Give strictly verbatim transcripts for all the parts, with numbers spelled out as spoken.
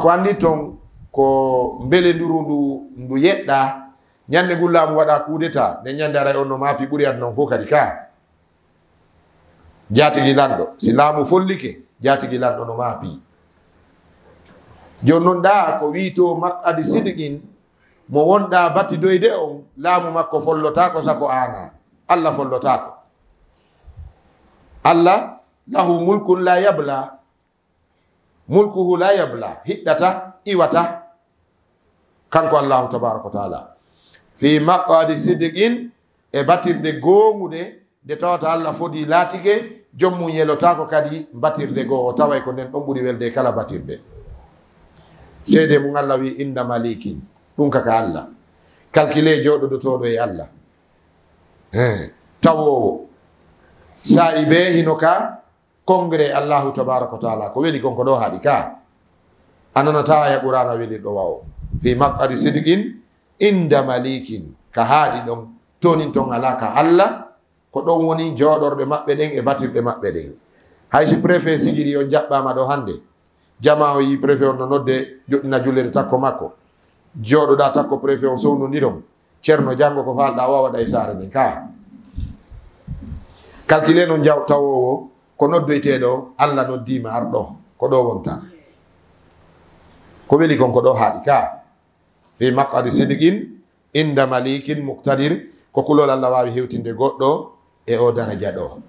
Ko anndi ton ko mbele nduru ndu, ndu yeɗɗa, ñande ngun laamu waɗa kudeta, nden ñande aray on no maapi ɓuri aduna on fof kadi ka. Jaatigi lanɗo, si laamu follike, jaatigi lanɗo no maapi. Jooni non ɗa ko wiito maq'adi sidqin, mo wonɗa batidoyde on, laamu makko follotaako sako aana. Allah follotaako. Allah, lahu mulkun la yabla. Mulkuhu la yabla, hiɗɗata, iwata. Kanko Allahu tabaraka wa taala. Fi maq'adi sidqin, e batirde goongude, nde tawata Allah fodi laatike, joom mum yelotaako kadi batirde goo, o taway ko nden ɗon ɓuri welde e kala batirde. Seede mum Allah wi, inda malikin, ɗum kaka Allah. Kalkile jooɗodotooɗo e Allah. He, tawoowo. Saa'i bee hino ka, congrès Allahu tabaraka wa taala, ko weli kon ko ɗo haaɗi ka. A nanata aya Qur'aana welirɗo wa o. Fi maq'adi sidqin inda malikin. Ka haaɗi ɗon, tonin ton alaa ka Allah, ko ɗon woni jooɗorɗe maɓɓe ɗen e batirɗe maɓɓe ɗen. Hay si préfet Sigiri on jaɓɓaama ɗo hannde, jamaa o yii préfet on no nodde, joɗɗina jullere takko makko. Jooɗoɗaa takko préfet on sownondiron. Ceerno, janngo ko faalɗaa o waɗa e saare nden ka. Kalkile non jaw tawoowo ko noddoyteeɗo, Allah noddiima ar ɗo, ko ɗo wonta. Ko weli kon ko ɗo haaɗi ka. Fi maq'adi sidqin inda malikin muqtadir, ko kulol Allah waawi hewtinde goɗɗo e o daraja ɗo.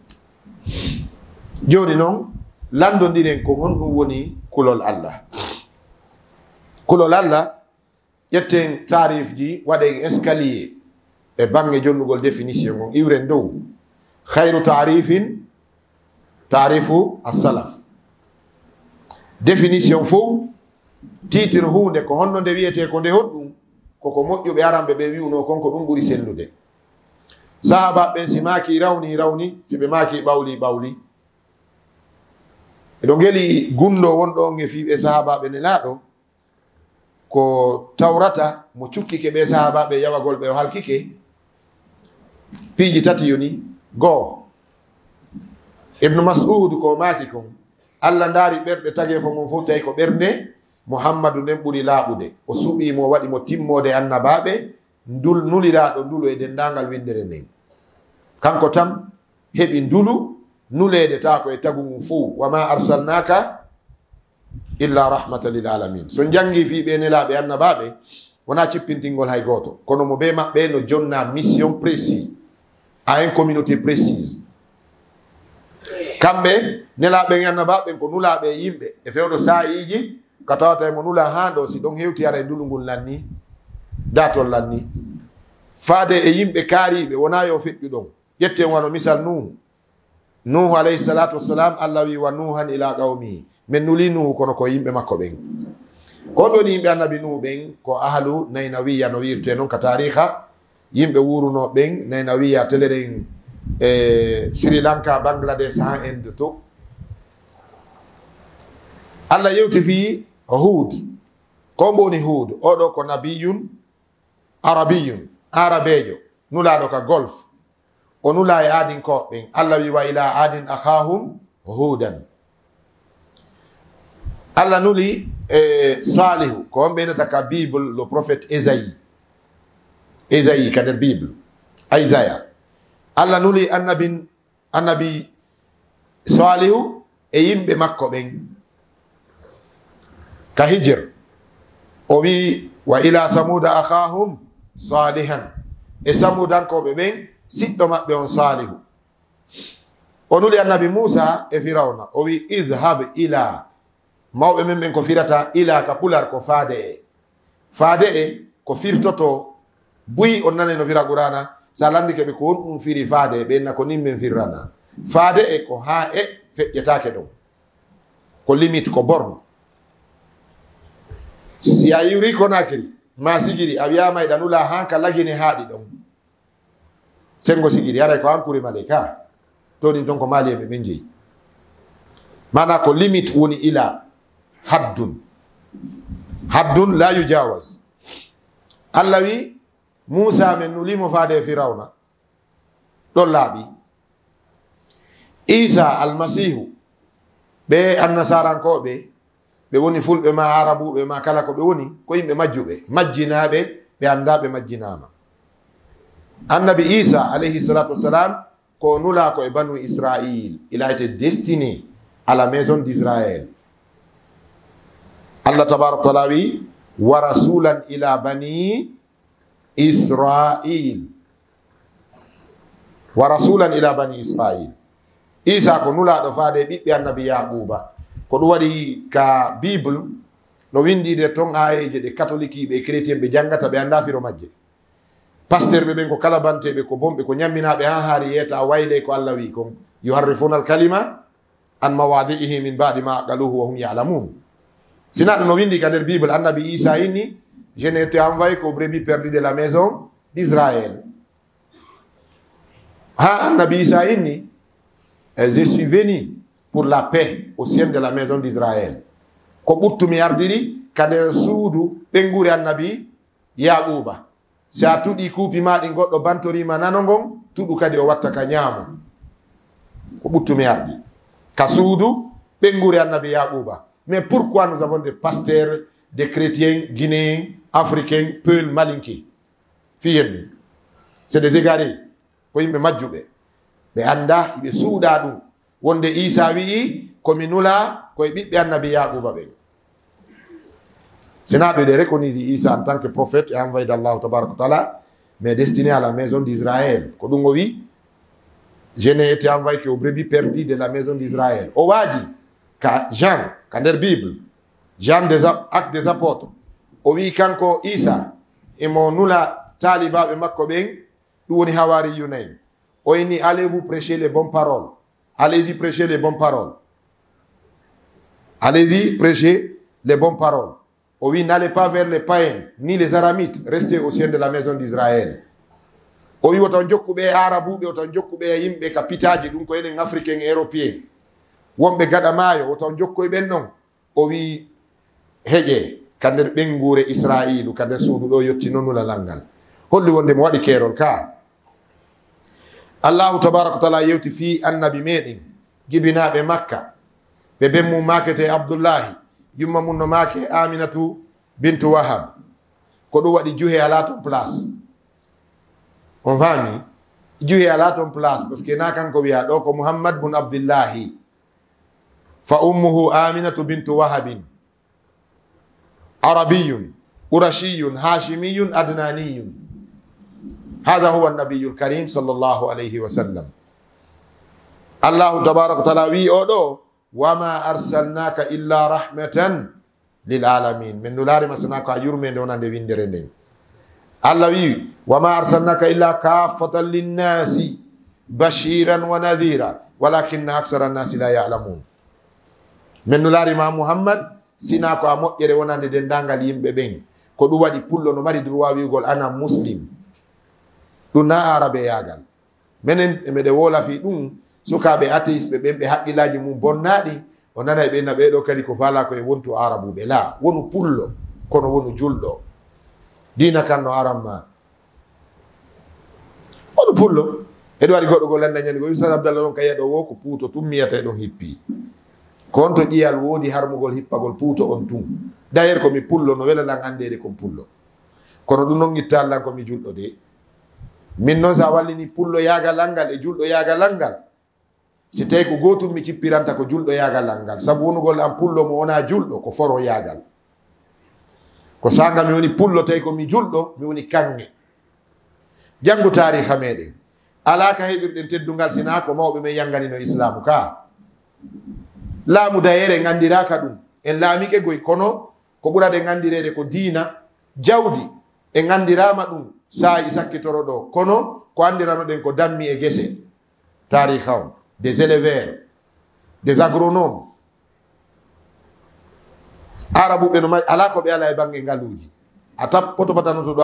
Jooni non, lanndondiren ko honɗum woni kulol Allah. Kulol Allah, ƴetten taarifji, waɗen escalier e baŋŋe jonnugol définition on, iwren dow. Khayru taarifin, taarifu as-salaf. Définition fow, titre huunde, ko honno nde wiyetee, ko nde honɗum, ko ko moƴƴuɓe aranɓe ɓe wi'unoo kon, ko ɗum ɓuri sellude. Sahaabaaɓe ɓen si maaki rawni, rawni, si ɓe maaki ɓawli, ɓawli. Eɗo ngeli gunndoo wonɗo on e fii ɓe sahaabaaɓe Nelaaɗo, ko tawrata mo cukkike ɓe sahaabaaɓe yawagol ɓe o halkike, piiji tati yoni. Goo, Ibnu Mas'ud ko o maaki kon, Allah ndaari ɓerɗe tageefo ngon fow, tawi ko ɓernde Muhammadu nden ɓuri laaɓude. O suɓii mo, o waɗi mo timmoode annabaaɓe, ndul-, nuliraaɗo ndulu e denndaangal winndere nden. Kanko tan heɓi ndulu, nuleede taa ko e tagu ngun fow. Wa ma arsalnaka illa rahmatan lil alamin. So janngi fii ɓe nelaaɓe annabaaɓe, wonaa cippintingol hay gooto. Kono mo bee maɓɓe no jonna mission précis, à une communauté précise. Kamɓe, nelaaɓe ɓen, annabaaɓe ɓen ko nulaaɓe e yimɓe. E fewndo saa'iiji, ka tawata e mo nulaa haa ɗo, si ɗon hewti ara e ndulu ngun lanni, daatol lanni. Faade e yimɓe kaariiɓe, wonaa yo feƴƴu ɗon. Ƴetten wano misal Nuuhu. Nuuhu alayhi salatu wassalam, Allah wi, "Wa Nuuhan ila qawmihi." Men nuli Nuuhu kono ko yimɓe makko ɓen. Ko ɗon yimɓe annabi Nuuhu ɓen, ko ahlu Naynawiya no wi'irte non ka taariha. Yimɓe wuuruno ɓen, Naynawiya, teleren e Sri Lanka, Bangladesh, haa Inde to. Allah yewti fii Huud. Ko mbo woni Huud? Oɗo ko nabiyun arabiyun, arabeejo, nulaaɗo ka Golf. O nulaa e aadinkooɓe ɓen. Allah wi, "Wa ila adin akhahum hudan." Allah nuli e Saalihu, ko on ɓe innata ka Bible le prophète Esaïe. Esaïe ka nder Bible. Isaiah. Allah nuli annabin, annabi Saalihu e yimɓe makko ɓen ka Hijir. O wi, "Wa ila Samuda akhahum Salihan." E Samudankooɓe ɓen, siɗɗo maɓɓe on Saalihu. O nuli annabi Muusa e Firawna. O wi, "Idhhab ila." Mawɓe men ɓen ko firata ila ka Pular ko faade e. Faade e ko firtoto buy, on nanay no fira Qur'aana. Sa landike ɓe ko honɗum firi faade e, ɓe inna ko nin men firrana. Faade e ko haa e feƴƴetaake ɗon. Ko limite, ko borne. Si a iwri Conakry, maa Sigiri, a wi'aama hiɗa nula haa ka Lagine haaɗi ɗon. Senngo Sigiri, haray ko hankuri Malika. To ɗin ton ko Mali e ɓe ɓen jeyi. Maanaa ko limite woni ila haddun. Haddun la yujawaz. Allah wi, Muusaa men nulii mo faade e Firawna. Ɗon laaɓi. Iisaa Almasiihu, ɓe Annasaarankooɓe, Ɓe woni fulɓe ma, arabuɓe ma, kala ko ɓe woni, ko yimɓe majjuɓe, majjinaɓe, ɓe annda ɓe majjinama. Annabi Isa, alayhi salatu wassalam, ko nula ko e banu Israil. Il a été destiné à la maison d'Israël. Allah tabaraka wa taala wi, "Wa rasulan ila bani Israil." "Wa rasulan ila bani Israil." Isa ko nulaɗo faade ɓiɓɓe annabi Yaquba. Ko ɗum waɗi ka Bible no windiide ton aayeeje ɗe katolikiiɓe e chrétien ɓe janngata, ɓe annda firo majje. Pasteur ɓe ɓen ko kalabanteeɓe, ko bonɓe, ko ñamminaaɓe haa haari yeeta, wayle ko Allah wi kon. "Yuharrifuna al-kalima an mawadi'ihi min ba'di ma aqaluhu wa hum ya'lamun." Sina ɗum no windi ka nder Bible, annabi Isa inni, "Je n'ai été envoyé qu'aux brebis perdues de la maison d'Israël." Ha annabi Isa inni, "Eh, je suis venu pour la paix au sein de la maison d'Israël." Ko ɓuttu mi ardiri ka nder suudu ɓeynguure annabi Yaquba. Si a tuɗi kuupi ma ɗin, goɗɗo bantoriima nano ngon, tuɗu kadi o watta ka ñaamo. Ko ɓuttu mi ardi ka suudu ɓeynguure annabi Yaquba. Mais pourquoi nous avons des pasteurs, des chrétiens guinéens, africains, peuls, malinké? Fii hen, c'est des égarés. Ko yimɓe majjuɓe. Ɓe annda, ɓe suuɗa ɗum. Wonde Isa wi'i, "Ko mi nula, ko e ɓiɓɓe annabi Yaquba ɓen." Sina ɓe ɗe reconnaître Isa en tant que prophète et envoyé d'Allah tabaraka wa taala, mais destiné à la maison d'Israël. Ko ɗum o wi, "Je n'ai été envoyé qu'aux brebis perdues de la maison d'Israël." O waaji ka Jean, ka nder Bible, Jean des Ap-, Actes des Apôtres. O wi kanko Isa, emo nula taalibaɓe makko ɓen, ɗum woni hawariyuna en. O inni, "Allez-vous prêcher les bonnes paroles. Allez-y prêcher les bonnes paroles. Allez-y prêcher les bonnes paroles." O wi, "N'allez pas vers les païens, ni les Aramites, restez au sein de la maison d'Israël." O wi, "Woto on jokku ɓe Arabuɓe, woto on jokku ɓe yimɓe ka pitaaji, ɗum ko enen Africain, Européen, wonɓe gaɗa maayo, woto on jokkoy ɓen ɗon." O wi, "Heƴe ka nder ɓeynguure Isra'iilu, ka nder suudu ɗo yotti non nulalal ngal." Holli wonde mo waɗi keerol ka. Allahu tabaraka wa taala yewti fii annabi meɗen jibinaaɓe Makka. Ɓe ben mum maakete Abdullahi, yumma mum no maake Aminatu bintu Wahab. Ko ɗum waɗi juhe alaa ton place. On faami? Juhe alaa ton place, parce que na kanko wiya ɗo ko Muhammad bun Abdillahi. Fa ummuhu Aminatu bintu Wahabin. Arabiyun, Qurashiyun, Hashimiyun, Adnaniyun. Hadha huwa an-nabiyyul karim sallallahu alayhi wa sallam. Allahu tabaraka wa taala wi o ɗo, "Wa ma arsalnaka illa rahmatan lil alamin." Min nulaari ma sona ko a yurmeende wonande winndere nden. Allah wi, "Wa ma arsalnaka illa kaffatan linnasi bashiran wa nadhira, walakinna aksara nnasi la ya'lamun." Min nulaari ma Muhammad, sina ko a moƴƴere wonande denndaangal yimɓe ɓen. Ko ɗum waɗi pullo no mari droit wi'ugol ana muslim. Ɗum na aarabe yaagal. Menen e meɗen woola fii ɗum, sukaaɓe atheiste ɓe ɓen ɓe haqqillaaji mum bonnaaɗi, o nanay ɓe na ɓee ɗoo kadi ko faalaa ko e wontu aarabuɓe. Laa, wonu pullo, kono wonu julɗo. Diina kan no aran ma. Wonu pullo. Eɗo waɗi goɗɗo goo lannda ñande goo, Ustaz Abdallah ɗon ka yaɗo woo ko puuto tun mi yiyata e ɗon hippi. Ko on to ƴiyal woodi harmugol hippagol puuto on tun. D'ailleurs ko mi pullo, no wela lan anndeede kon pullo. Kono ɗum non ittaa lan ko mi julɗo de. Min non sa wallini pullo yaagalal ngal e julɗo yaagalal ngal. Si tawi ko gootum mi cippiranta ko julɗo yaagalal ngal. Sabu wonugol an pullo mo wonaa julɗo ko foro yaagal. Ko saanga mi woni pullo tawi ko mi julɗo, mi woni kaŋŋe. Janngu taariha meɗen. Alaa ka heɓirɗen teddungal sina ko mawɓe men yanganino Islaamu ka. Laamu dayere ngandiraaka ɗum. En laamike goy kono ko ɓuraɗen anndireede ko diina, jawdi, en anndiraama ɗum saa'i sakkitoro ɗo, kono ko anndiranoɗen ko dammi e gese, taariha on, des éleveurs, des agronomes. Arabuɓe no mari, alaa ko ɓe alaa e bannge ngaluuji. A tap-, poto batanoto ɗo